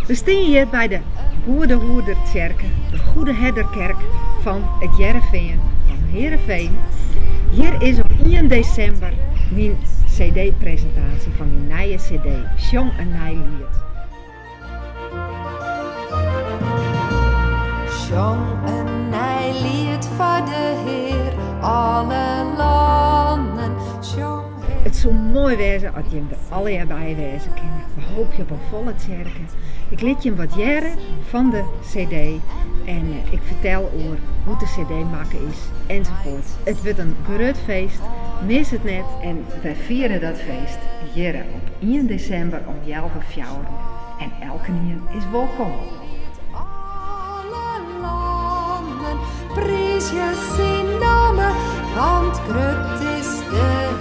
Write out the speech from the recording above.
We stean hjir by de Goede Hoedertsjerke, de Goede Herderkerk fan It Hearrenfean, fan Heerenveen. Hjir is op ien desimber myn cd-presintaasje fan myn nije cd, Sjong in nij liet. Sjong in nij liet foar de Hear, alle lannen. Sjong It soe moai wêze as jim der allegear by wêze kinne. We hoopje op in folle tsjerke. Ik lit jim wat hearre fan de cd en ik fertel oer hoe't de cd makke is ensafuort. It wurdt in grut feest, mis it net. En wy fiere dat feest hjirre op ien desimber om healwei fjouweren en elkenien is wolkom. Alle lannen, priizje syn namme, want grut is de.